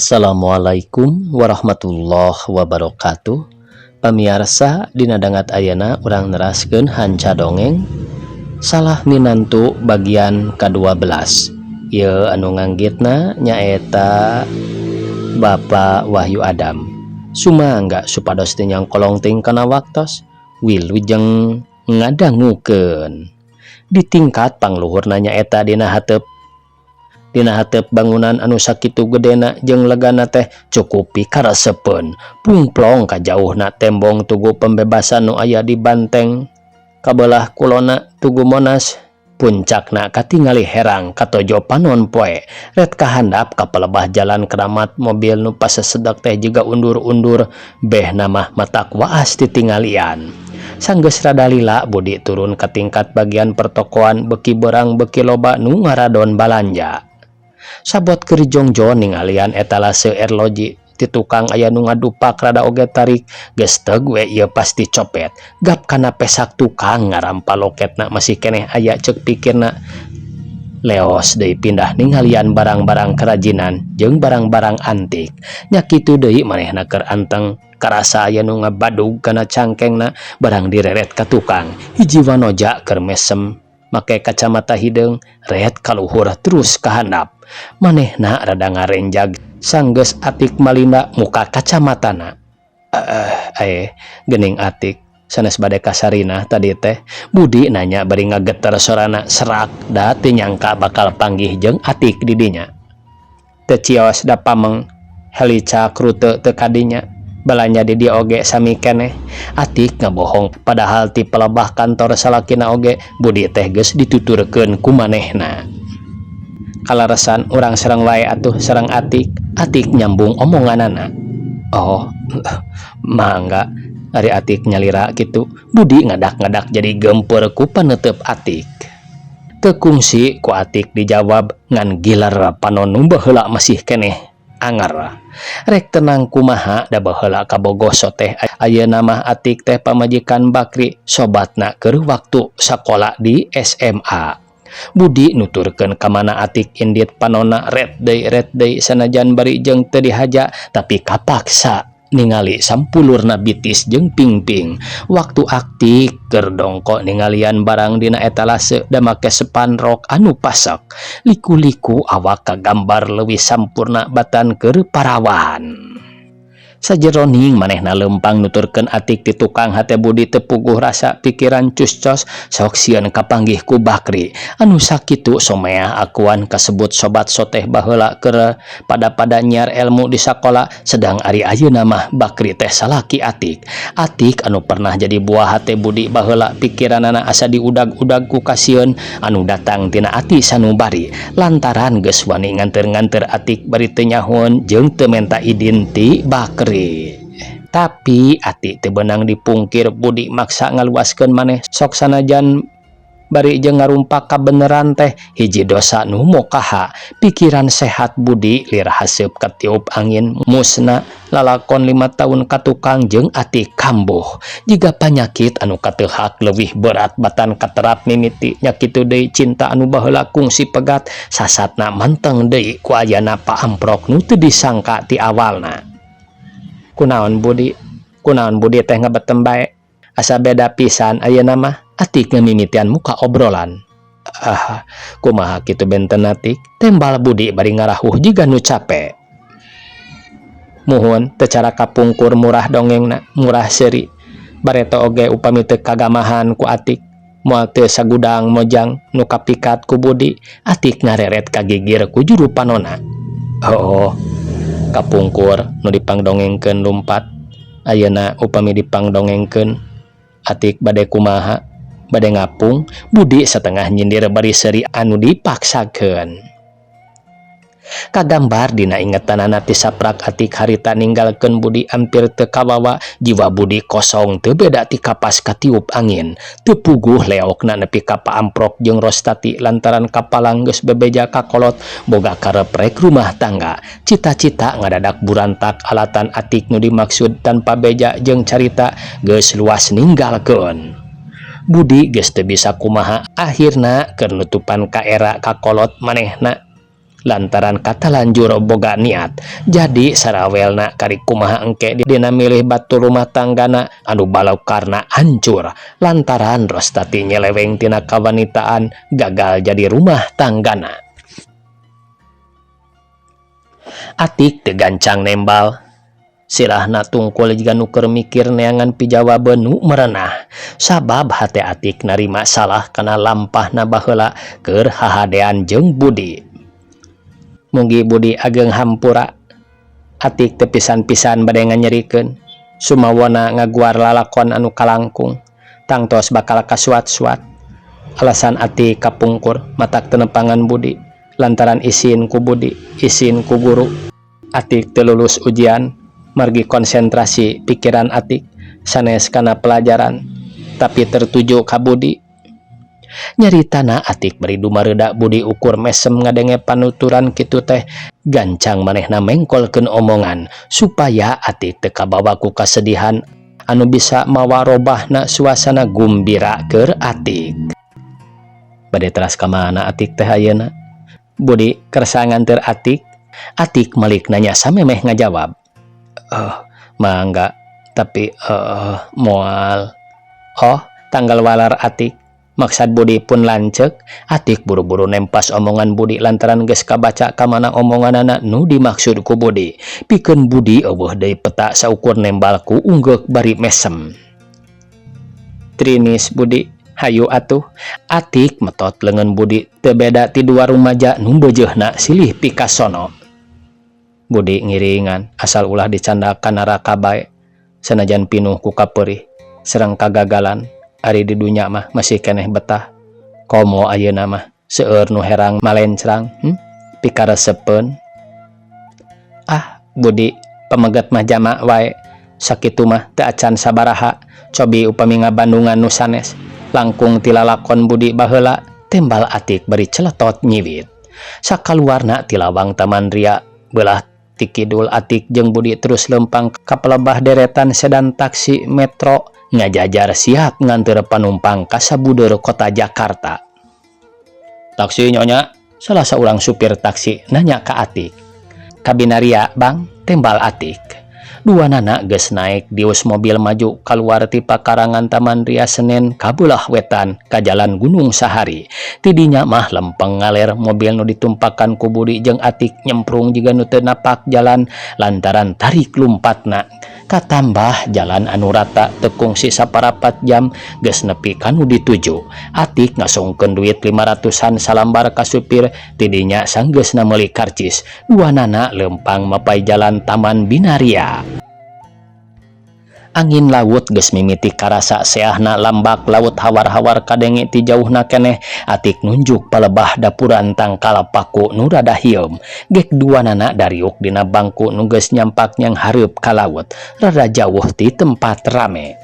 Assalamualaikum warahmatullahi wabarakatuh. Pamiarsa, dina dangat ayeuna urang neraskeun hanca dongeng Salah Minantu bagian ke-12. Ieu anu nganggitna nyaeta Bapak Wahyu Adam. Sumangga supados teu nyangkolong teuing kana waktos. Wilujeng ngadangukeun. Di tingkat pangluhurna nyaeta dina hateup bangunan anu sakitu gedena jeung legana teh cukup pikaresepeun. Pungplong kajauhna tembong Tugu Pembebasan nu aya di banteng kabelah kulonna Tugu Monas. Puncakna katingali herang katojo panon poe. Ret kahandap ka palebah Jalan Keramat, mobil nu pasesedek teh jiga undur-undur. Behna mah matak waas titinggalian. Sanggeus rada lila, Budi turun ka tingkat bagian pertokoan. Beuki beurang beuki loba nu ngaradon balanja. Sabot keur jongjon ningalian etalase erloji, ti tukang aya nu ngadupak rada oge tarik. Geus teg we ieu pasti copet. Gap kana pesak tukang ngarampa, loketna masih keneh aya, ceuk pikirna. Leos deui pindah ningalian barang-barang kerajinan jeung barang-barang antik. Nya kitu deui, manehna keur anteng karasa aya nu ngabadug kana cangkengna. Barang direret ka tukang, hiji wanoja keur mesem make kacamata hideung ret kaluhur terus ka handap. Manehna rada ngarenjag. Sanggeus Atik malinda muka kacamatana, "Eh, geuning Atik sanes bade ka Sarinah tadi teh?" Budi nanya bari ngageter sorana serak, da teu nyangka bakal panggih jeung Atik di dinya. "Teu cios da pameng helicak rute teu kadinya, balanja di dieu oge sami keneh," Atik ngabohong, padahal ti palebah kantor salakina oge Budi teh geus dituturkeun ku manehna. "Kaleresan urang sareng wae atuh sareng Atik," Atik nyambung omonganana. "Oh, mangga, ari Atik nyalira kitu," Budi ngadak-ngadak jadi geumpeur ku paneuteub Atik. Teu kungsi ku Atik dijawab, ngan gilar panon nu baheula masih keneh angar. Rek tenang kumaha, da baheula kabogoh soteh, ayeuna mah Atik teh pamajikan Bakri, sobatna keur waktu sakola di SMA. Budi nuturkeun kamana Atik indit panonna ret deui ret deui. Sanajan bari jeung teu dihaja, tapi kapaksa ningali sampulurna bitis jeung pingping. Waktu Atik keur dongko ningalian barang dina etalase da make spanrok anu pasek, liku-liku awak kagambar leuwih sampurna batan keur parawan. Sajeroning manehna leumpang nuturkeun Atik ti tukang, hate Budi teu puguh rasa. Pikiran cuscos, sok sieun kapanggih ku Bakri anu sakitu someah akuan kasebut sobat soteh baheula keur pada-pada nyiar elmu di sakola, sedang ari ayeuna mah Bakri teh salaki Atik. Atik anu pernah jadi buah hate Budi baheula, pikiranana asa diudag-udag ku kasieun anu datang tina ati sanubari lantaran geus wani nganter-nganter Atik bari teu nyahoeun jeung teu menta idin ti Bakri. Tapi Atik teu beunang dipungkir, Budi maksa ngaluaskeun maneh sok sanajan bari jeung ngarumpak kabeneran teh hiji dosa nu mokaha. Pikiran sehat Budi lir haseup katiup angin musna. Lalakon 5 tahun ka tukang jeung Atik kambuh jiga panyakit anu kateuhak leuwih berat batan katerap mimiti. Nya kitu deui, cinta anu baheula kungsi pegat sasatna manteng deui ku ayana paamprok nu teu disangka ti awalna. "Kunaon, Budi? Kunaon Budi teh ngabetem bae? Asa beda pisan ayeuna mah," Atik ngamimitian muka obrolan. "Ah, kumaha kitu benten, Atik," tembal Budi bari ngarahuh jiga nu cape. "Muhun, teu cara kapungkur murah dongengna, murah seuri. Bareto oge upami teu kagamahan ku Atik moal teu sagudang mojang nu kapikat ku Budi," Atik ngareret kagigir ku juru panona. "Oh, kapungkur nu dipangdongengkeun lumpat. Ayeuna upami dipangdongengkeun, Atik bade kumaha? Bade ngapung?" Budi satengah nyindir bari seuri anu dipaksakeun. Kagambar dina ingetanana ti saprak Atik harita ninggalkeun Budi ampir teu kawawa. Jiwa Budi kosong teu beda ti kapas katiup angin. Teu puguh leokna nepi ka paamprok jeung Rostati lantaran kapalang geus bebeja ka kolot boga karep rek rumah tangga. Cita-cita ngadadak burantak alatan Atik nu dimaksud tanpa beja jeung carita geus luas ninggalkeun. Budi geus teu bisa kumaha. Akhirna keur nutupan kaera ka kolot manehna Lantaran katalanjur boga niat jadi sarawelna kari kumaha engke dina milih batur rumah tanggana anu balaukarna hancur lantaran Rostati nyeleweng tina kawanitaan gagal jadi rumah tanggana. Atik teu gancang nembal. Sirahna tungkul jiga nu keur mikir neangan pijawabeun nu merenah. Sabab hate Atik narima salah kana lampahna baheula keur hahadean jeung Budi. Mugi Budi ageng hampura. Atik teu pisan-pisan bade nganyerikeun. Sumawona ngaguar lalakon anu kalangkung. Tangtos bakal kasuat-suat. Alasan Atik kapungkur matak teu nepangan Budi lantaran isin ku Budi, isin ku guru. Atik teu lulus ujian margi konsentrasi pikiran Atik sanes kana pelajaran tapi tertuju ka Budi. Nyaritana Atik bari dumareuda Budi ukur mesem ngadenge panuturan kitu teh gancang manehna mengkolkeun omongan supaya Atik teu kabawa ku kasedihan anu bisa mawa robahna suasana gumbira keur Atik. Bade teras ka mana Atik teh ayeuna? Budi kersa nganteur Atik. Atik malik nanya samemeh ngajawab. "Eh, mangga, tapi moal." "Oh, tanggal walar Atik." Maksad Budi pun lanceuk. Atik buru-buru nempas omongan Budi lantaran geus kabaca ka mana omonganana nu dimaksud ku Budi. Pikeun Budi euweuh deui peta saukur nembal ku unggeuk bari mesem. "Trinis Budi, hayu atuh." Atik metot leungeun Budi teu beda ti dua rumaja nu beujeuhna silih pikasono. Budi ngiringan asal ulah dicandak ka naraka bae. Sanajan pinuh ku kapeurih sareng kagagalan, ari di dunya mah masih keneh betah. Komo ayeuna mah seueur nu herang malencrang, Pikaresepeun. "Ah, Budi, pameget mah jama wae. Sakitu mah teu acan sabaraha. Cobi upami ngabandungan nu sanes. Langkung ti lalakon Budi baheula," tembal Atik bari celetot nyiwit. Sakaluarna ti lawang Taman Ria beulah ti kidul, Atik jeung Budi terus leumpang ka pelebah deretan sedan taksi Metro ngajajar siap nganteur panumpang ka sabudeur kota Jakarta. "Taksi, Nyonya?" salah saurang supir taksi nanya ka Atik. "Ka Binaria, Bang," tembal Atik. Duanana geus naek dius mobil maju kaluar ti pakarangan Taman Ria Senen ka beulah wetan ka Jalan Gunung Sahari. Ti dinya mah lempeng ngaler mobil nu ditumpakan ku Budi jeung Atik nyemprung jiga nu teu napak jalan lantaran tarik lumpatna. Katambah jalan anu rata teu kungsi saparapat jam geus nepi ka nu dituju. Atik ngasongkeun duit 500-an salambar ka supir, ti dinya sanggeusna meuli karcis. Duanana leumpang mapay jalan Taman Binaria. Angin laut geus mimiti karasa seahna, lambak laut hawar-hawar kadenge ti jauhna keneh. Atik nunjuk palebah dapuran tangkal paku nu rada hieum. Gek duanana dariuk dina bangku nu geus nyampak nyanghareup ka laut, rada jauh ti tempat rame.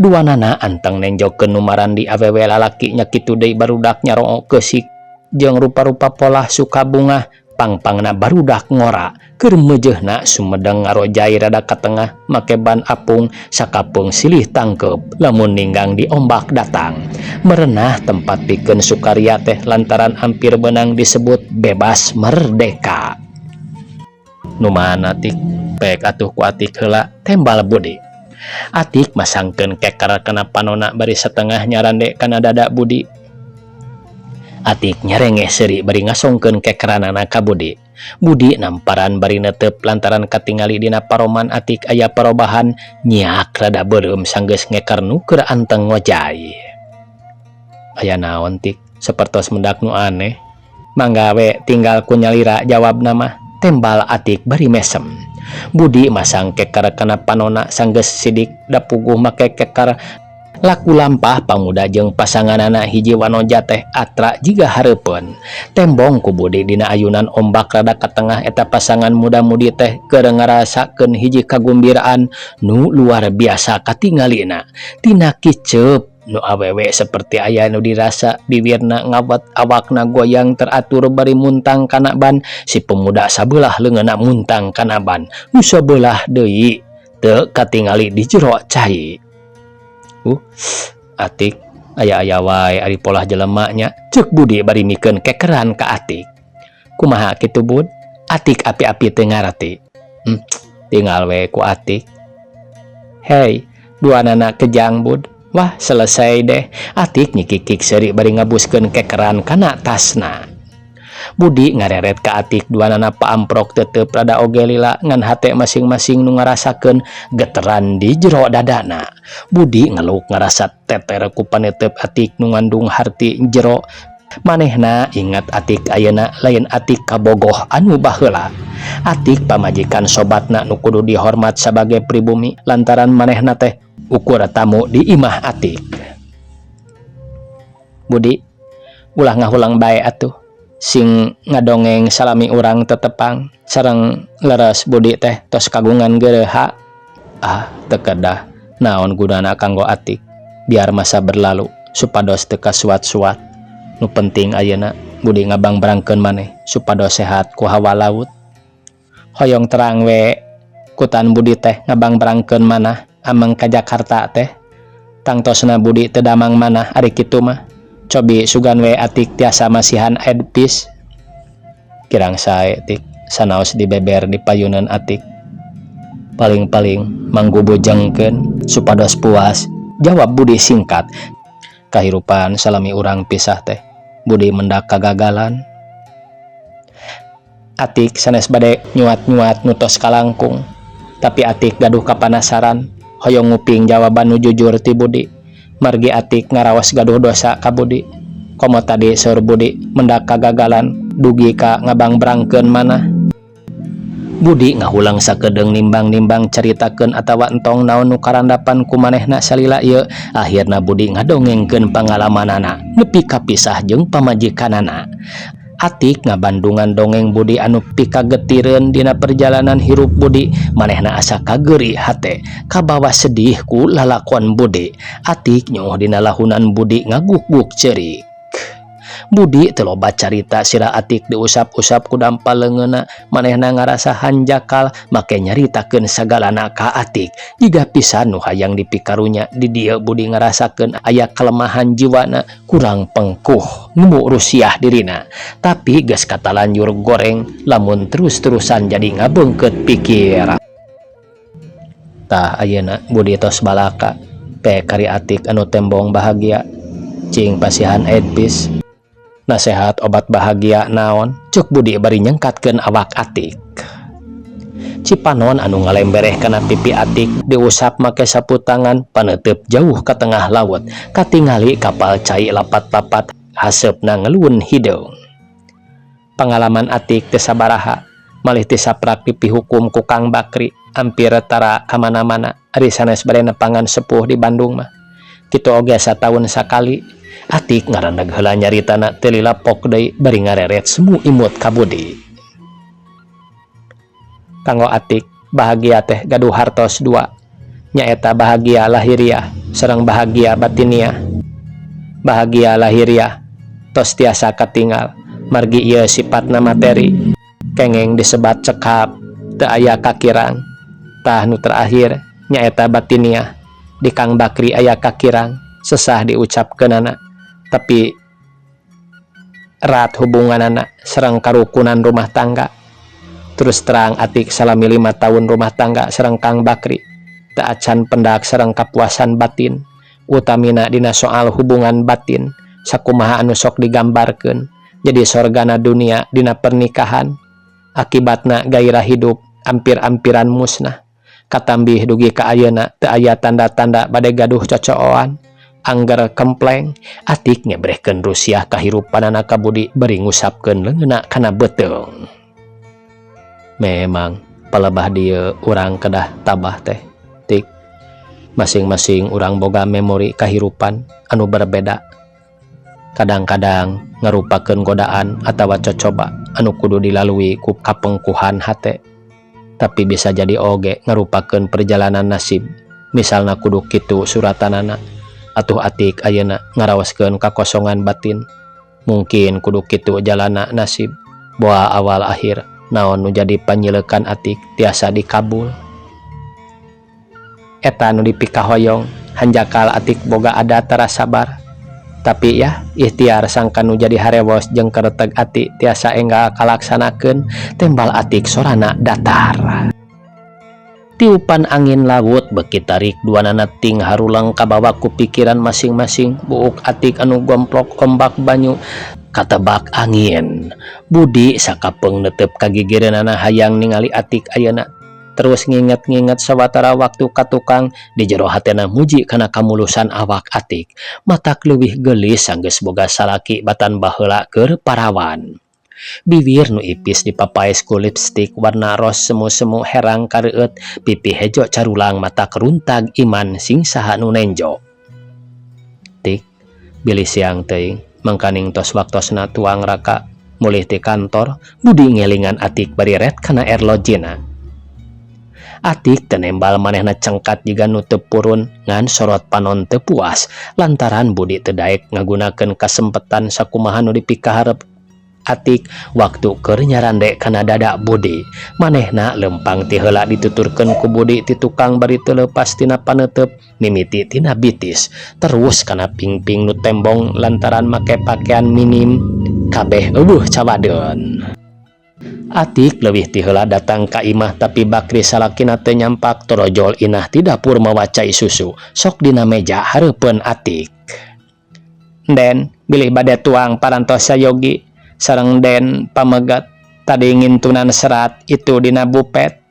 Duanana anteng nenjokeun nu marandi awewe lalaki nya kitu deui barudak nyaroo keusik jeung rupa-rupa polah suka bungah pangpangna barudak ngora keur meujeuhna sumedeng ngarojay rada ka tengah make ban apung sakapeung silih tangkeup lamun ninggang di ombak datang. Merenah tempat pikeun sukaria teh lantaran hampir beunang disebut bebas merdeka. "Nu mana, Tik? Pek atuh ku Atik heula," tembal Budi. Atik masangkeun keker kana panona bari satengah nyarande kana dada Budi. Atik nyerengeh seuri bari ngasongkeun kekeranana ka Budi. Budi namparan bari neuteup lantaran katingali dina paroman Atik aya parobahan, nyiak rada beureum sanggeus ngeker nu keur anteng ngojay. "Aya naon, Tik? Sapertos mendak nu aneh." "Mangga we tinggal ku nyalira jawabna mah," tembal Atik bari mesem. Budi masang keker kana panona sanggeus sidik da puguh make keker. Laku lampah pamuda jeung pasanganana hiji wanoja teh atra jiga hareupeun. Tembong ku Budi dina ayunan ombak rada ka tengah eta pasangan muda-mudi teh keur ngarasakeun hiji kagumbiraan nu luar biasa katingalina. Tina kiceup nu awewe seperti aya nu dirasa, bibirna ngawat, awakna goyang teratur bari muntang kana ban. Si pemuda sabelah leungeunna muntang kana ban, nu sabelah deui teu katingali di jero cai. "Atik, aya-aya wae ari polah jelema nya," ceuk Budi bari mikeun kekeran ka Atik. Kumaha kitu Bud? Atik api-api teu ngarti. Tinggal we ku Atik. Hei, duanana kejang Bud. Wah, selesai deh. Atik nyikikik seuri bari ngabuskeun kekeran kana tasna. Budi ngareret ka Atik duanana paamprok tetep rada oge lila ngan hate masing-masing nu ngarasakeun geteran di jero dadana. Budi ngeluk ngarasa teter ku panetep Atik nu ngandung harti jero. Manehna ingat Atik ayeuna lain Atik kabogoh anu baheula. Atik pamajikan sobatna nu kudu dihormat sabagai pribumi lantaran manehna teh ukur tamu di imah Atik. Budi, ulah ngahulang bae atuh. Sing ngadongeng salami urang tetepang sareng leres Budi teh tos kagungan gereha. Ah, teu kedah naon gunana kanggo Atik. Biar masa berlalu supados teu kasuat-suat. Nu penting ayeuna Budi ngabangbrangkeun maneh supados sehat ku hawa laut. Hoyong terang we kutan Budi teh ngabangbrangkeun manah ameng ka Jakarta teh. Tangtosna Budi teu damang manah ari kitu mah. Cobi sugan we Atik tiasa masihan advice. Kirang sae Tik sanaos dibeber di payunan Atik. Paling-paling manggubujengkeun supados puas. Jawab Budi singkat. Kahirupan salami urang pisah teh. Budi mendak kagagalan. Atik sanes bade nyuat-nyuat nu tos kalangkung. Tapi Atik gaduh kapanasaran, hoyong nguping jawaban nu jujur ti Budi. Margi Atik ngaraos gaduh dosa ka Budi. Komo tadi saur Budi mendak kagagalan dugi ka ngabangbrangkeun manah. Budi ngahulang sakedeung nimbang-nimbang caritakeun atawa entong naon nu karandapan ku manehna salila ieu. Akhirna Budi ngadongengkeun pangalamanana nepi ka pisah jeung pamajikanana. Atik ngabandungan dongeng Budi anu pikagetireun dina perjalanan hirup Budi. Manehna asa kageri hate, kabawa sedih ku lalakon Budi. Atik nyuh dina lahunan Budi ngaguk-guk ceurik. Budi teu loba carita sirah Atik diusap-usap ku dampal leungeunna. Manehna ngarasa hanjakal make nyaritakeun sagalana ka Atik. Jiga pisan nu hayang dipikarunya di dieu Budi ngarasakeun aya kelemahan jiwana kurang pengkuh nemu rusiah dirina. Tapi geus katalanjur goreng lamun terus-terusan jadi ngabeungkeut pikir. Tah ayeuna Budi tos balaka pe kari Atik anu tembong bahagia. Cing pasihan advice. Nasehat obat bahagia naon? Cuk Budi bari nyengkatkeun awak Atik. Cipanon anu ngalembereh kana pipi Atik diusap make sapu tangan panetep jauh ke tengah laut. Katingali kapal cai lapat-lapat haseupna ngeluun hideung. Pangalaman Atik teu sabaraha malih ti saprak dipihukum ku Kang Bakri ampir tara kamana-mana ari sanes bade nepangan sepuh di Bandung mah. Kitu oge sataun sakali. Atik ngarandag heula nyaritana teu lila pok deui bari ngareret semu imut ka Budi. Kanggo Atik bahagia teh gaduh hartos dua, nyaeta bahagia lahiriah sareng bahagia batiniah. Bahagia lahiriah tos tiasa katingal margi ieu sipatna materi kengeng disebat cekap teu aya kakirang. Tah nu terakhir nyaeta batiniah di Kang Bakri aya kakirang sesah diucapkeunana tapi erat hubunganana sareng karukunan rumah tangga. Terus terang Atik salami 5 tahun rumah tangga sareng Kang Bakri teu acan pendak sareng kapuasan batin utamina dina soal hubungan batin sakumaha anu sok digambarkeun jadi sorgana dunia dina pernikahan. Akibatna gairah hidup ampir-ampiran musnah. Katambih dugi ka ayeuna teu aya tanda-tanda bade gaduh cocooan. Angger kempleng Atik ngebrehkeun rusiah kahirupanana ka Budi bari ngusapkeun leungeunna kana beuteung. Memang palebah dieu urang kedah tabah teh Tik. Masing-masing urang boga memori kahirupan anu berbeda. Kadang-kadang ngarupakeun godaan atawa cocoba anu kudu dilalui ku kapengkuhan hate. Tapi bisa jadi oge ngarupakeun perjalanan nasib. Misalna kudu kitu suratanana. Atuh Atik ayeuna ngaraoskeun kakosongan batin. Mungkin kudu kitu jalana nasib. Boa awal akhir naon nu jadi panyileukan Atik tiasa dikabul. Eta nu dipikahoyong hanjakal Atik boga adat tara sabar. Tapi yah ikhtiar sangkan nu jadi harewos jeung kereteg ati tiasa enggal kalaksanakeun, tembal Atik sorana datar. Tiupan angin laut beuki tarik duanana ting harulang kabawa ku pikiran masing-masing. Buuk Atik anu gomplok ombak banyu katebak angin. Budi sakapeung neuteup ka gigireunana hayang ningali Atik ayeuna. Terus nginget-nginget sawatara waktu ka tukang, di jero hatena muji kana kamulusan awak Atik. Matak leuwih geulis sanggeus boga salaki batan baheula keur parawan. Biwir nu ipis dipapaes ku lipstik warna ros semu-semu herang kareueut, pipi hejo carulang matak runtag iman sing saha nu nenjo. Tik, bilih siang teuing, mangkaning tos waktosna tuang raka mulih ti kantor, Budi ngelingan Atik bari ret kana erlojina. Atik teu nembal, manehna cengkat jiga nu teu purun ngan sorot panon teu puas lantaran Budi teu daek ngagunakeun kasempetan sakumaha nu dipikaharep Atik waktu keur nyarande kana dada Budi. Manehna lempang ti heula dituturkeun ku Budi ti tukang bari teu leupas tina paneuteub, mimiti tina bitis terus kana pingping nu tembong lantaran make pakean minim, kabeh euweuh cawadeun. Atik leuwih ti heula datang ka imah, tapi Bakri salakina teu nyampak. Torojol Inah ti dapur mawa cai susu sok dina meja hareupeun Atik. "Den, bilih bade tuang parantos sayogi sareng den pamegat tadi ngintunan serat itu dina bupet."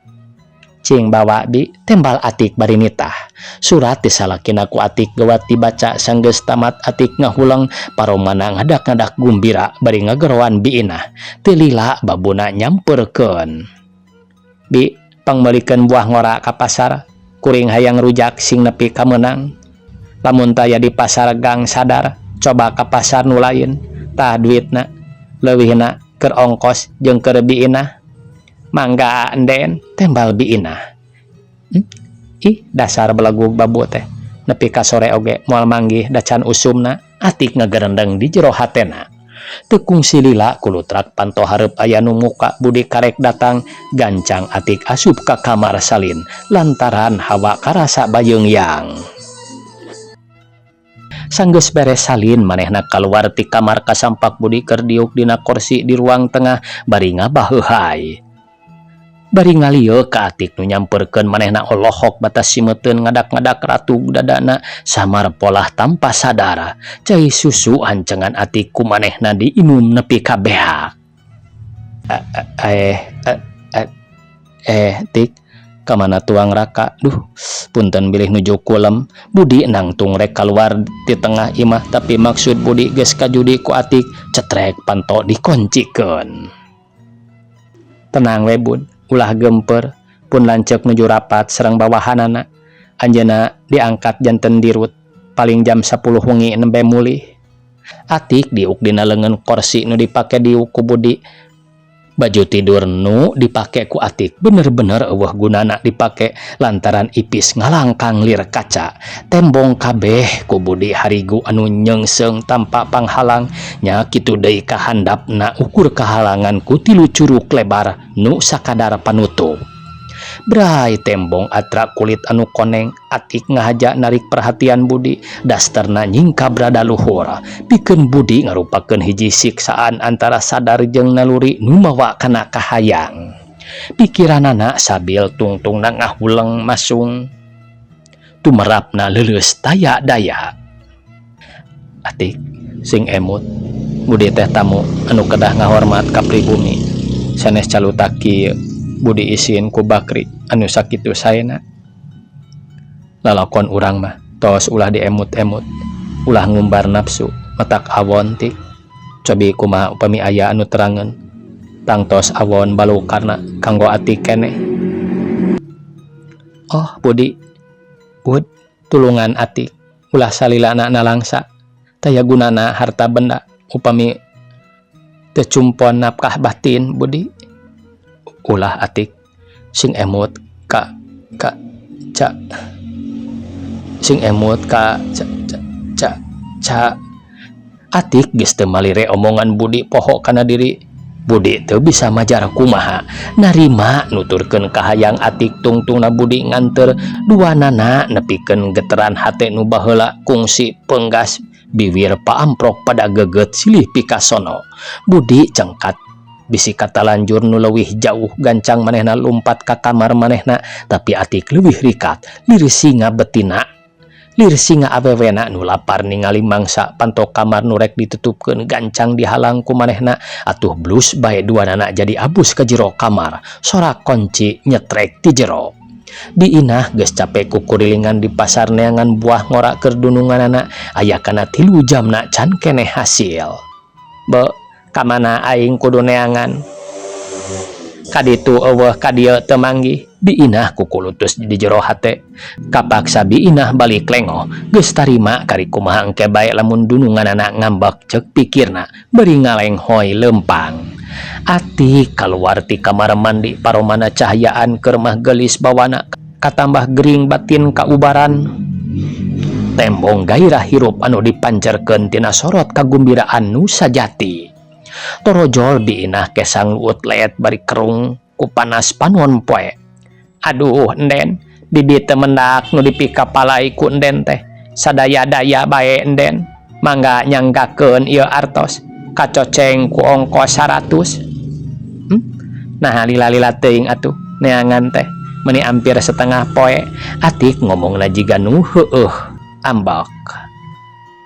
"Cing bawa, Bi," tembal Atik bari nitah. Surat disalakina ku Atik gewat dibaca. Sanggeus tamat Atik ngahuleng, paromana ngadak-ngadak gumbira bari ngageroan Bi Inah. Teu lila babuna nyamperkeun. "Bi, pangmeulikeun buah ngora ka pasar, kuring hayang rujak sing nepi ka meunang. Lamun taya di pasar Gang Sadar, coba ka pasar nu lain. Tah duitna, leuwihna keur ongkos jeung keur Bi Inah." "Mangga, Enden," tembal Bi Inah. "Ih, dasar belegug babu teh, nepi ka sore oge moal manggih da can usumna," Atik ngagerendeng di jero hatena. Teu kungsi lila kulutrak panto hareup aya nu muka. Budi karek datang, gancang Atik asup ka kamar salin lantaran hawa karasa bayeungyang. Sanggeus beres salin manehna kaluar ti kamar kasampak Budi keur diuk dina korsi di ruang tengah bari ngabaheuhay. Bari ngalieu ka Atik nu nyamperkeun, manehna olohok batas simeuteun ngadak-ngadak ratug dadana samar polah tanpa sadar. Cai susu ancengan Atik ku manehna diinum nepi ka behak. "Eh eh eh eh Tik, kamana tuang raka? Duh, punten bilih nuju kulem." Budi nangtung rek kaluar di tengah imah, tapi maksud Budi geus kajudi ku Atik. Cetrek panto dikoncikeun. "Tenang we, Bud, ulah gemper. Pun lanceuk nuju rapat sareng bawahanana. Anjeunna diangkat janten dirut, paling jam 10 wengi nembe mulih." Atik diuk dina leungeun korsi nu dipake diuk ku Budi. Baju tidur nu dipake ku Atik bener-bener euweuh gunana dipake lantaran ipis ngalangkang lir kaca. Tembong kabeh ku Budi harigu anu nyeungseung tanpa panghalang, nya kitu deui ka handapna ukur kahalangan ku tilu curuk lebar nu sakadar panutup. Bray tembong atra kulit anu koneng. Atik ngahaja narik perhatian Budi, dasterna nyingkab rada luhur. Pikeun Budi ngarupakeun hiji siksaan antara sadar jeung naluri nu mawa kana kahayang. Pikiranana sabil tungtungna ngahuleng masung, tumerapna leuleus taya daya. "Atik, sing emut, Budi teh tamu anu kedah ngahormat ka pribumi sanes calutak kieu. Budi isin ku Bakri anu sakitu saena. Lalakon urang mah tos ulah diemut-emut, ulah ngumbar nafsu, matak awon. Tik, cobi kumaha upami aya anu terangeun? Tangtos awon balukarna kanggo Atik keneh." "Oh, Budi, Bud, tulungan Atik, ulah salilana nalangsa. Taya gunana harta benda upami teu cumpon nafkah batin. Budi, ulah. Atik, sing emut ka ka ca sing emut ka ca ca ca ca." Atik geus teu malire omongan Budi, poho kana diri. Budi teu bisa majar kumaha narima nuturkeun kahayang Atik. Tungtungna Budi nganteur duanana nepikeun geteran hate nu baheula kungsi penggas. Biwir paamprok pada geget silih pikasono. Budi cengkat bisi katalanjur nu leuwih jauh gancang manehna lumpat ka kamar manehna tapi Atik leuwih rikat lir singa betina lir singa awewena nu lapar ningali mangsa panto kamar nu rek ditutupkeun gancang dihalang ku manehna atuh blus bae duanana jadi abus ka jero kamar sorak konci nyetrek ti jero. Bi Inah geus cape kukurilingan di pasar neangan buah ngora keur dununganana aya kana 3 jamna can keneh hasil. Be, kamana aing kudu neangan? Kaditu euweuh ka dieu teu manggih. Bi Inah kukulutus di jero hate. Kapaksa Bi Inah balik lengoh, geus tarima kari kumaha engke bae lamun dununganana ngambek ceuk pikirna bari ngalenghoy leumpang. Atik kaluar ti kamar mandi paromana cahayaan keur mah geulis bawana katambah gering batin kaubaran. Tembong gairah hirup anu dipancerkeun tina sorot kagumbiraan nu sajati. Torojol Bi Inah kesang luut leet bari kerung ku panas panon poe. Aduh Enden, bibi teu mendak nu dipikapalai ku Enden teh. Sadaya-daya bae Enden. Mangga nyanggakeun ieu artos. Kacoceng ku ongkos 100. Nah lila-lila teuing atuh neangan teh meuni ampir setengah poe. Atik ngomongna jiga nu heueuh ambek.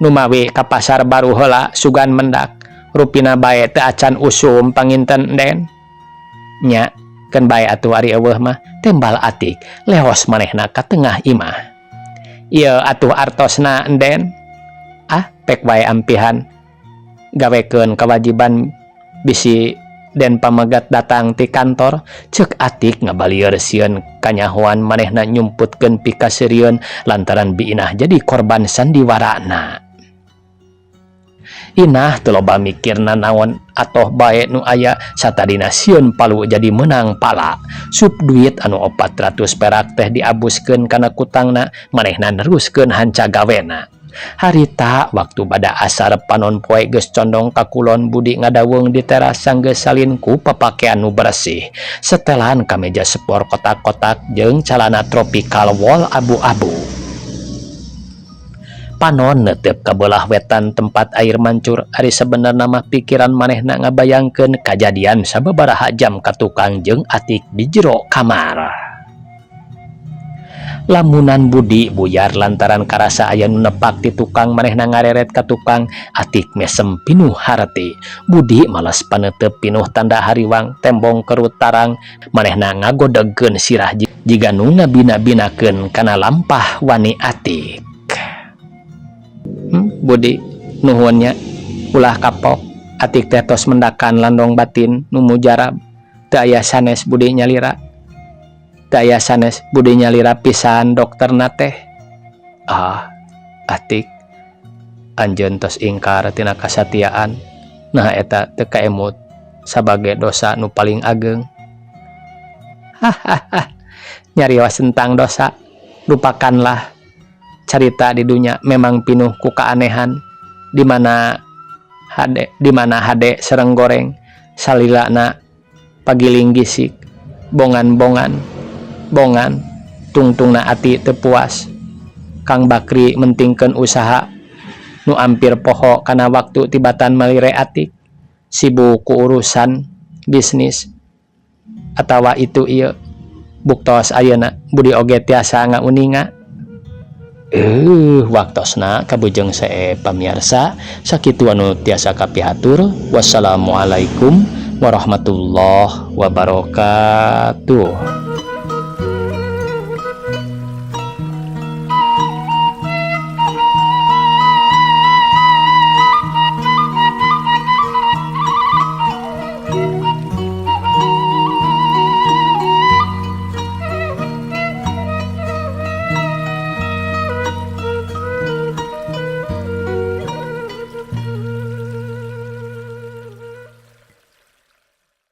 Numawi ka pasar baru heula sugan mendak. Rupina bae teu acan usum panginten Enden. Nya, keun bae atuh ari euweuh mah, tembal Atik leos manehna ka tengah imah. Ieu atuh artosna Enden. Ah, pek wae ampihan. Gawekeun kawajiban bisi Den pamegat datang ti kantor, ceuk Atik ngabalieur sieun kanyahoan manehna nyumputkeun pikaseurieun lantaran Bi Inah jadi korban sandiwarana. Inah teu loba mikir nanaon atoh bae nu aya satadina sieun palu jadi meunang pala. Sup duit anu 400 perak teh diabuskeun kana kutangna manehna neruskeun hanca gawena. Harita waktu bada asar panon poe geus condong ka kulon Budi ngadaweung di teras sanggeus salin ku papakean nu bersih. Setelan kameja sport kotak-kotak jeung calana tropical wol abu-abu. Panon neuteup ka beulah wetan tempat air mancur ari sabenerna mah pikiran manehna ngabayangkeun kajadian sababaraha jam ka tukang jeung Atik di jero kamar. Lamunan Budi buyar lantaran karasa aya nu nepak ti tukang manehna ngareret ka tukang Atik mesem pinuh harti. Budi males paneuteup pinuh tanda hariwang tembong kerut tarang manehna ngagodegkeun sirah jiga nu ngabina-binakeun kana lampah wani Atik. Budi nuhun nya ulah kapok Atik teh tos mendakan landong batin nu mujarab teu aya sanes Budi nyalira. Teu aya sanes Budi nyalira pisan dokterna teh. Ah, Atik anjeun tos ingkar tina kasatiaan nah eta teu kaemut sabage dosa nu paling ageng. Hahaha nyarios tentang dosa lupakanlah carita di dunya memang pinuh ku keanehan di mana hade sareng goreng salilana pagiling gisik bongan-bongan bongan tungtungna ati teu puas. Kang Bakri mentingkeun usaha nu ampir poho kana waktu tibatan malire Atik sibuk ku urusan bisnis atawa itu ieu buktos ayeuna Budi oge tiasa ngauninga. Waktosna kabujeng sae pamiarsa sakitu anu tiasa kapihatur. Wassalamualaikum warahmatullahi wabarakatuh.